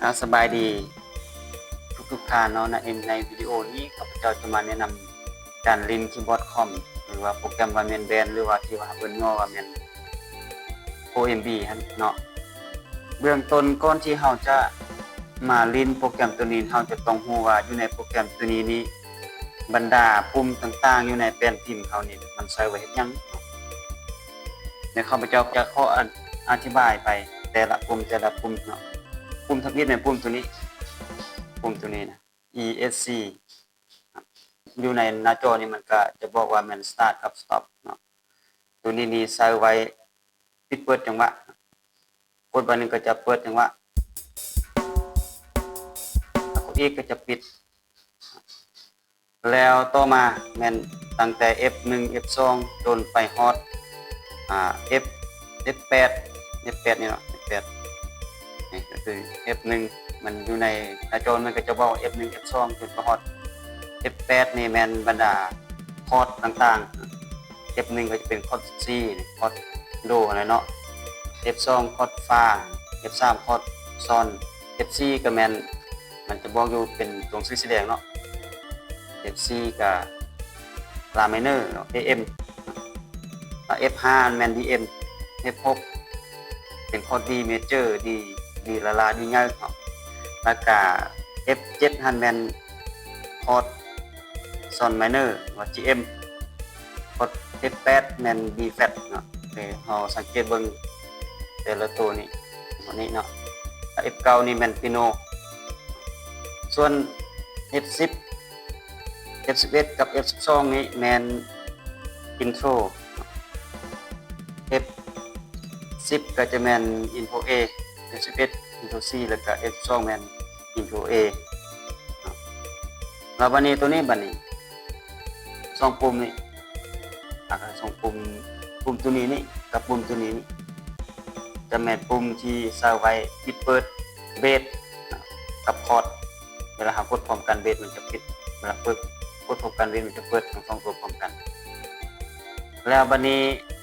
ອາ ສະບາຍດີທຸກໆທ່ານເນາະ. ໃນ ໃນວິດີໂອນີ້ ຂ້າພະເຈົ້າຈະມາແນະນຳການຫຼິ້ນຄີບອດຄອມ ຫຼືວ່າໂປຣແກຣມວ່າແມ່ນແບນ ຫຼືວ່າທີ່ວ່າເອີ້ນຫຍໍ້ວ່າແມ່ນໂຟເອັມບີຫັ້ນເນາະ. ເບື້ອງຕົ້ນ ກ່ອນທີ່ເຮົາຈະມາຫຼິ້ນໂປຣແກຣມໂຕນີ້ ເຮົາຈະຕ້ອງຮູ້ວ່າຢູ່ໃນໂປຣແກຣມໂຕນີ້ນີ້ ບັນດາປຸ່ມຕ່າງໆຢູ່ໃນແປ້ນພິມເຮົານີ້ ມັນໃຊ້ໄວ້ເຮັດຫຍັງ? ແລະ ຂ້າພະເຈົ້າຈະຂໍອະ ອະທິບາຍໄປແຕ່ລະປຸ່ມ ແຕ່ລະປຸ່ມເນາະ. ປຸ່ມທຳອິດແມ່ນປຸ່ມໂຕນີ້ ປຸ່ມໂຕນີ້ນະ ອີເອັສຊີ ຢູ່ໃນໜ້າຈໍນີ້ມັນກະຈະບອກວ່າແມ່ນສະຕາດກັບສະຕັອບເນາະ. ໂຕນີ້ນີ້ໃຊ້ໄວ້ປິດເປີດຈັງຫວະ ກົດບາດໜຶ່ງກໍຈະເປີດຈັງຫວະ ແລ້ວກົດອີກກໍຈະປິດ. ແລ້ວຕໍ່ມາແມ່ນຕັ້ງແຕ່ເອັຟໜຶ່ງ ເອັຟສອງ ຈົນໄປຮອດ ອາ ເອັຟ ເອັຟແປດ ເອັຟແປດນີ້ເນາະ ເອັຟແປດ ນີ້ກໍຄືເອັຟໜຶ່ງ ມັນຢູ່ໃນໜ້າຈໍມັນກໍຈະບອກເອັຟໜຶ່ງ ເອັຟສອງ ຈົນໄປຮອດເອັຟແປດ ນີ້ແມ່ນບັນດາຄອດຕ່າງໆ. ເອັຟໜຶ່ງກໍຈະເປັນຄອດຊີ ຄອດໂດຫັ້ນແຫຼະເນາະ, ເອັຟສອງຄອດຟາ, ເອັຟສາມຄອດຊອນ, ເອັຟສີ່ກໍແມ່ນ ມັນຈະບອກຢູ່ເປັນຕົວໜັງສືສີແດງເນາະ, ເອັຟສີ່ກໍລາໄມເນີເນາະ ເອເອັມ, ແລ້ວເອັຟຫ້າແມ່ນດີເອັມ, ເອັຟຫົກເປັນຄອດດີເມເຈີ ດີ ດີລາລາ ດີໃຫຍ່ເນາະ, ແລ້ວກໍເອັຟເຈັດຫັ້ນແມ່ນຄອດຊອນໄມເນີ ຫຼືວ່າຈີເອັມ. ກົດເອັຟແປດແມ່ນດີແຟລັດເນາະ. ເອີ ເຮົາສັງເກດເບິ່ງແຕ່ລະໂຕນີ້ ໂຕນີ້ເນາະ. ເອັຟເກົ້ານີ້ແມ່ນປີໂນ. ສ່ວນເອັຟສິບ ເອັຟສິບເອັດ ກັບເອັຟສິບສອງນີ້ແມ່ນອິນໂທຣ. ເອັຟສິບກໍຈະແມ່ນອິນໂທຣເອ, ເອັຟສິບເອັດອິນໂທຣຊີ ແລ້ວກໍເອັຟສິບສອງແມ່ນອິນໂທຣເອ. ແລ້ວບາດນີ້ໂຕນີ້ ບາດນີ້ ສອງປຸ່ມນີ້ ອາ ສອງປຸ່ມ ປຸ່ມໂຕນີ້ນີ້ກັບປຸ່ມໂຕນີ້ນີ້ ຈະແມ່ນປຸ່ມທີ່ໃຊ້ໄວ້ປິດເປີດເບສກັບຄອດ. ເວລາເຮົາກົດພ້ອມກັນ ເບສມັນຈະປິດ, ເວລາເປີດ ກົດພ້ອມກັນ ເບສມັນຈະເປີດທັງສອງໂຕພ້ອມກັນ. ແລ້ວບາດນີ້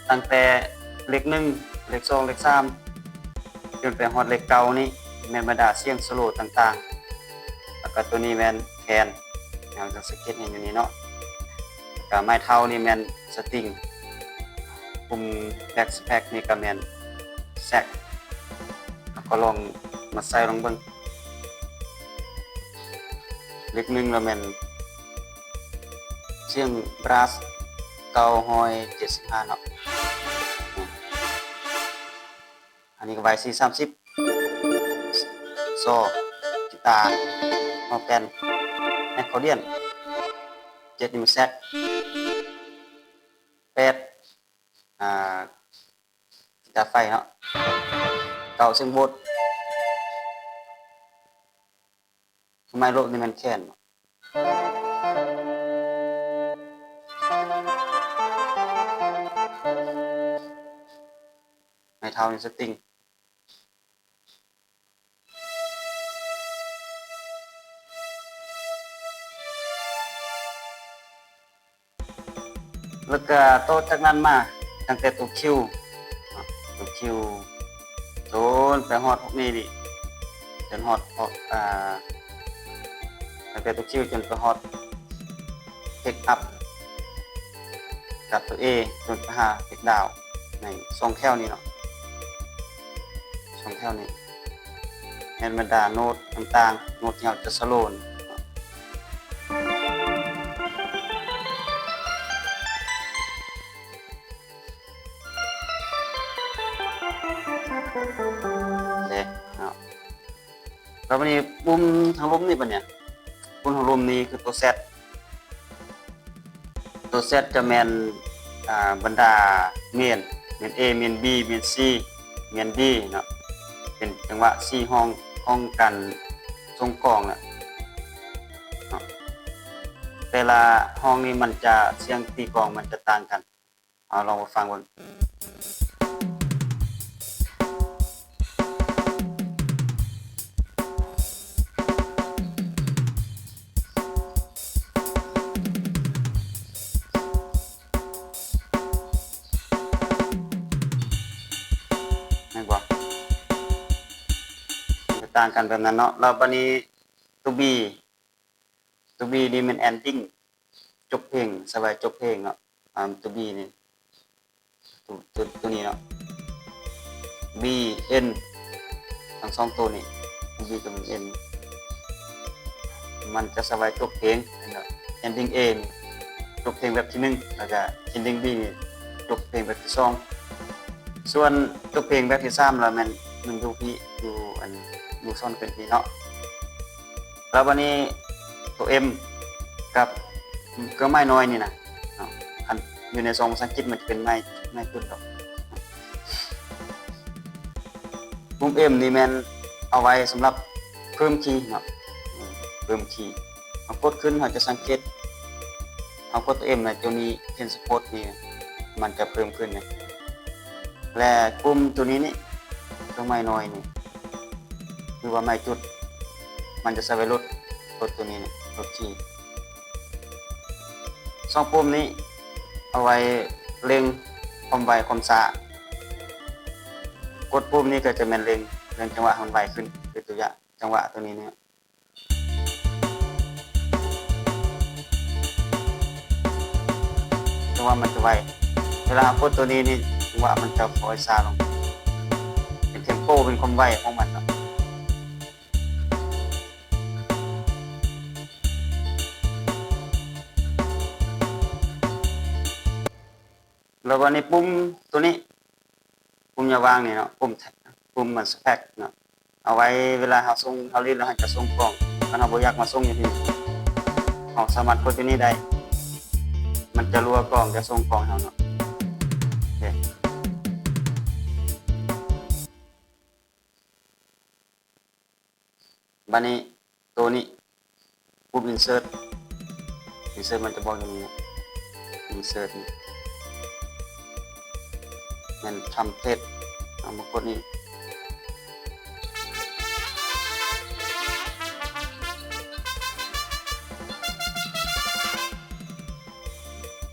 ຕັ້ງແຕ່ເລກໜຶ່ງ ເລກສອງ ເລກສາມ ຈົນໄປຮອດເລກເກົ້ານີ້ ແມ່ນບັນດາສຽງໂຊໂລຕ່າງໆ. ແລ້ວກໍໂຕນີ້ແມ່ນແຄນ ເຮົາຈະສັງເກດເຫັນຢູ່ນີ້ເນາະ. ແລ້ວກໍໄມ້ເທົ້ານີ້ແມ່ນສະຕິງ, ປຸ່ມແບັກສະແພັກນີ້ກໍແມ່ນແຊັກ. ເຮົາກໍລອງມາໃສ່ລອງເບິ່ງ. ເລກໜຶ່ງລະແມ່ນສຽງບຣາສ ເກົ້າຮ້ອຍເຈັດສິບຫ້າເນາະ. ອັນນີ້ກໍວາຍຊີ ສາມສິບ, ຊໍ ກິຕາ, ໝໍ້ແກນ, ແອັກຄໍດຽນ, ເຈັດ ນີ້ແມ່ນແຊັກ, ແປດ ອາ ກິຕາໄຟເນາະ, ເກົ້າ ສຽງໂບດ, ໄມ້ລົບນີ້ແມ່ນແຄນ. ໄມ້ເທົ້ານີ້ສະຕິງ. ແລ້ວກະຕໍ່ຈາກນັ້ນມາ ຕັ້ງແຕ່ໂຕຄິວ ໂຕຄິວ ຈົນໄປຮອດພວກນີ້ນີ້ ຈົນຮອດພວກ ອາ ຕັ້ງແຕ່ໂຕຄິວຈົນໄປຮອດເພັກອັບ ຈາກໂຕເອຈົນໄປຫາເພັກດາວ ໃນຊ່ອງແຖວນີ້ເນາະ ຊ່ອງແຖວນີ້ ແມ່ນບັນດາໂນ້ດຕ່າງໆ ໂນ້ດທີ່ເຮົາຈະສະໂລນ ເດ້ເນາະ. ແລ້ວບາດນີ້ປຸ່ມທາງລຸ່ມນີ້ ບາດນີ້ ປຸ່ມທາງລຸ່ມນີ້ຄືໂຕແຊັດ ໂຕແຊັດຈະແມ່ນ ອ່າ ບັນດາເມນ ເມນເອ ເມນບີ ເມນຊີ ເມນດີເນາະ ເປັນຈັງຫວະສີ່ຫ້ອງ ຫ້ອງການສົ່ງກອງນະເນາະ ແຕ່ລະຫ້ອງນີ້ມັນຈະ ສຽງຕີກອງມັນຈະຕ່າງກັນ. ເອົາ ລອງມາຟັງເບິ່ງ. ແມ່ນບໍ່? ມັນຈະ ຕ່າງກັນແບບນັ້ນເນາະ. ແລ້ວບາດນີ້ຕົວ B ຕົວ B ນີ້ແມ່ນ ending ຈົບເພງ, ສະບາຍຈົບເພງເນາະ. ອາ ຕົວ B ນີ້ ຕົວ ຕົວ ຕົວນີ້ເນາະ B N ທັງສອງຕົວນີ້ B ກັບ N ມັນຈະສະບາຍຈົບເພງເນາະ. Ending A ນີ້ຈົບເພງແບບທີໜຶ່ງ ແລ້ວກະ Ending B ນີ້ຈົບເພງແບບທີສອງ. ສ່ວນຈົບເພງແບບທີສາມລະແມ່ນ ມັນຢູ່ພີ້ ຢູ່ອັນ ຢູ່ຊ້ອນຂຶ້ນພີ້ເນາະ. ແລ້ວບາດນີ້ຕົວ M ກັບເຄື່ອງໝາຍນ້ອຍນີ້ນະເນາະ ຄັນຢູ່ໃນຊ່ອງພາສາອັງກິດມັນຈະເປັນໄມ້ ໄມ້ຈຸດດອກ. ປຸ່ມ M ນີ້ແມ່ນເອົາໄວ້ສຳລັບເພີ່ມຄີເນາະ ເພີ່ມຄີ. ເຮົາກົດຂຶ້ນ ເຮົາຈະສັງເກດ ເຮົາກົດຕົວ M ແລ້ວ ຕົວນີ້ Tension Port ນີ້ ມັນຈະເພີ່ມຂຶ້ນເນາະ. ແລະ ປຸ່ມຕົວນີ້ນີ້ ຕົວໄມ້ນ້ອຍນີ້ ຫຼືວ່າໄມ້ຈຸດ ມັນຈະໃຊ້ໄວ້ລົດ ລົດຕົວນີ້ນີ້ ລົດຄີ. ສອງປຸ່ມນີ້ເອົາໄວ້ເລັ່ງຄວາມໄວຄວາມຊ້າ. ກົດປຸ່ມນີ້ກໍຈະແມ່ນເລັ່ງ ເລັ່ງຈັງຫວະໃຫ້ມັນໄວຂຶ້ນ. ຍົກຕົວຢ່າງ ຈັງຫວະຕົວນີ້ນີ້ ຈັງຫວະມັນຈະໄວ. ເວລາເຮົາກົດຕົວນີ້ນີ້ ຈັງຫວະມັນຈະຄ່ອຍຊ້າລົງ ເປັນ tempo ເປັນຄວາມໄວຂອງມັນເນາະ. ແລ້ວບາດນີ້ປຸ່ມຕົວນີ້ ປຸ່ມຢ່າວາງນີ້ເນາະ ປຸ່ມ ປຸ່ມມັນ track ເນາະ ເອົາໄວ້ເວລາເຮົາສົ່ງ ເຮົາຫຼິ້ນແລ້ວເຮົາຈະສົ່ງກ້ອງ. ຄັນເຮົາບໍ່ຢາກມາສົ່ງຢູ່ທີ່ນີ້ ເຮົາສາມາດກົດຢູ່ນີ້ໄດ້ ມັນຈະລົວກ້ອງ ຈະສົ່ງກ້ອງໃຫ້ເຮົາເນາະ. ໂອເຄ ບາດນີ້ໂຕນີ້ ປຸ່ມ insert insert ມັນຈະບອກຢູ່ນີ້ insert ນີ້ແມ່ນ template ເອົາມາກົດນີ້.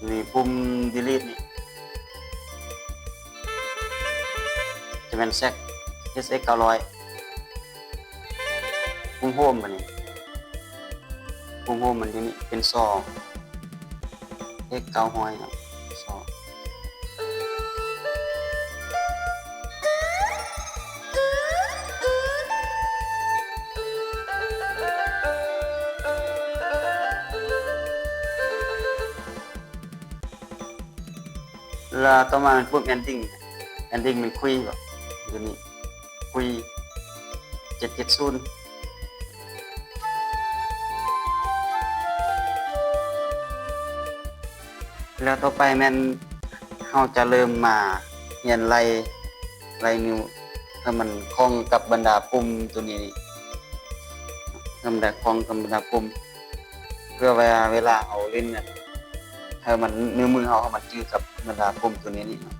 ນີ້ປຸ່ມ delete ນີ້ ຈະແມ່ນ Z H X ເກົ້າຮ້ອຍ. ປຸ່ມ home ບາດນີ້ ປຸ່ມ home ມັນຢູ່ນີ້ ເປັນ Z X ເກົ້າຮ້ອຍເນາະ Z. ແລ້ວຕໍ່ມາແມ່ນປຸ່ມ ending ending ແມ່ນ Q ບໍ ຕົວນີ້ Q ເຈັດເຈັດສູນ. ແລ້ວຕໍ່ໄປແມ່ນເຮົາຈະເລີ່ມມາຮຽນໄລ່ ໄລ່ນິ້ວໃຫ້ມັນຄ່ອງກັບບັນດາປຸ່ມຕົວນີ້ ໃຫ້ມັນໄດ້ຄ່ອງກັບບັນດາປຸ່ມ ເພື່ອວ່າເວລາເຮົາຫຼິ້ນນັ້ນ ໃຫ້ມັນ ນິ້ວມືເຮົາໃຫ້ມັນຈື່ກັບບັນດາປຸ່ມຕົວນີ້ນີ້ເນາະ.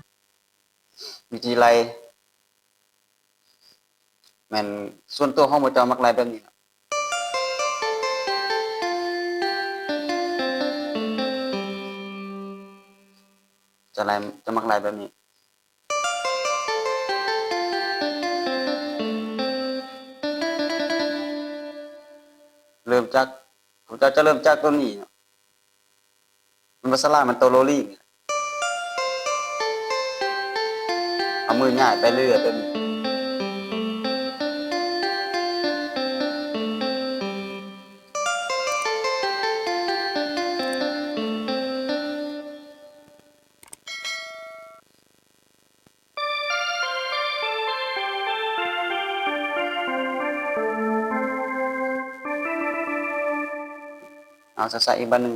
ວິທີໄລ່ ແມ່ນສ່ວນຕົວຂອງໝູ່ເຈົ້າມັກໄລ່ແບບນີ້ເນາະ ຈະໄລ່ ຈະມັກໄລ່ແບບນີ້. ເລີ່ມຈາກ ເຈົ້າຈະເລີ່ມຈາກຕົວນີ້ເນາະ ມັນບໍ່ສະຫຼາດ ມັນໂຕໂລລີ ເອົາມືຫງາຍໄປເລື້ອຍໆ ແບບນີ້. ເອົາ ຊ້າໆ ອີກບາດໜຶ່ງ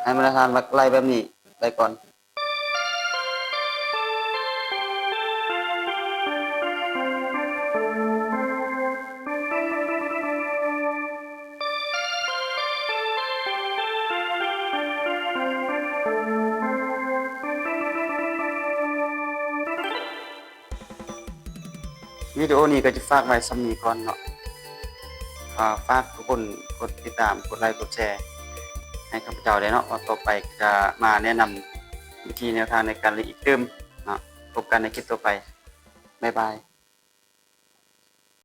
ໃຫ້ມາດຕະຖານ ແບບໄລ່ແບບນີ້ໄດ້ກ່ອນ. ວິດີໂອນີ້ກໍຈະຝາກໄວ້ສ່ຳນີ້ກ່ອນເນາະ. ອາ ຝາກທຸກຄົນກົດຕິດຕາມ ກົດໄລ ກົດແຊໃຫ້ຂ້າພະເຈົ້າແດ່ເນາະ ວ່າຕໍ່ໄປຈະມາແນະນຳວິທີແນວທາງໃນການຫຼິ້ນອີກຕື່ມເນາະ. ພົບກັນໃນຄລິບຕໍ່ໄປ. ບາຍບາຍ.